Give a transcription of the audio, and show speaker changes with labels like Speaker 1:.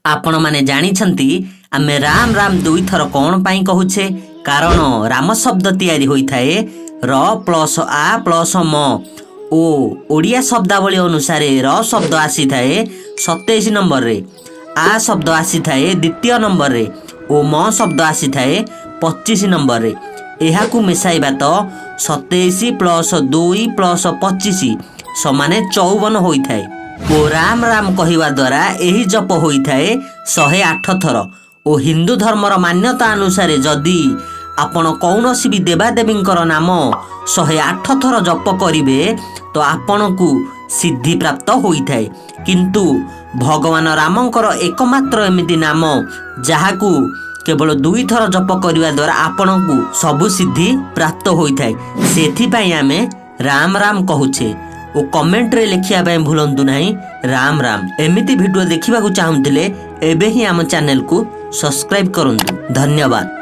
Speaker 1: ଆପଣମାନେ ଜାଣିଛନ୍ତି, ଆମେ ରାମ ରାମ ଦୁଇଥର କ'ଣ ପାଇଁ କହୁଛେ? କାରଣ ରାମ ଶବ୍ଦ ତିଆରି ହୋଇଥାଏ ର ପ୍ଲସ ଆ ପ୍ଲସ ମ ଓ ଓଡ଼ିଆ ଶବ୍ଦାବଳୀ ଅନୁସାରେ ର ଶବ୍ଦ ଆସିଥାଏ 27 ନମ୍ବରରେ, ଆ ଶବ୍ଦ ଆସିଥାଏ ଦ୍ୱିତୀୟ ନମ୍ବରରେ ଓ ମ ଶବ୍ଦ ଆସିଥାଏ 25 ନମ୍ବରରେ। ଏହାକୁ ମିଶାଇବା ତ 27 ପ୍ଲସ 2 ପ୍ଲସ 25 ସମାନେ 54 ହୋଇଥାଏ ଓ ରାମ ରାମ କହିବା ଦ୍ୱାରା ଏହି ଜପ ହୋଇଥାଏ 108 ଥର। ଓ ହିନ୍ଦୁ ଧର୍ମର ମାନ୍ୟତା ଅନୁସାରେ ଯଦି ଆପଣ କୌଣସି ବି ଦେବାଦେବୀଙ୍କର ନାମ 108 ଥର ଜପ କରିବେ, ତ ଆପଣଙ୍କୁ ସିଦ୍ଧି ପ୍ରାପ୍ତ ହୋଇଥାଏ। କିନ୍ତୁ ଭଗବାନ ରାମଙ୍କର ଏକମାତ୍ର ଏମିତି ନାମ, ଯାହାକୁ କେବଳ ଦୁଇଥର ଜପ କରିବା ଦ୍ୱାରା ଆପଣଙ୍କୁ ସବୁ ସିଦ୍ଧି ପ୍ରାପ୍ତ ହୋଇଥାଏ। ସେଥିପାଇଁ ଆମେ ରାମ ରାମ କହୁଛେ। ଓ କମେଣ୍ଟରେ ଲେଖିବା ପାଇଁ ଭୁଲନ୍ତୁ ନାହିଁ ରାମ ରାମ। ଏମିତି ଭିଡ଼ିଓ ଦେଖିବାକୁ ଚାହୁଁଥିଲେ ଏବେ ହିଁ ଆମ ଚ୍ୟାନେଲକୁ ସବସ୍କ୍ରାଇବ୍ କରନ୍ତୁ। ଧନ୍ୟବାଦ।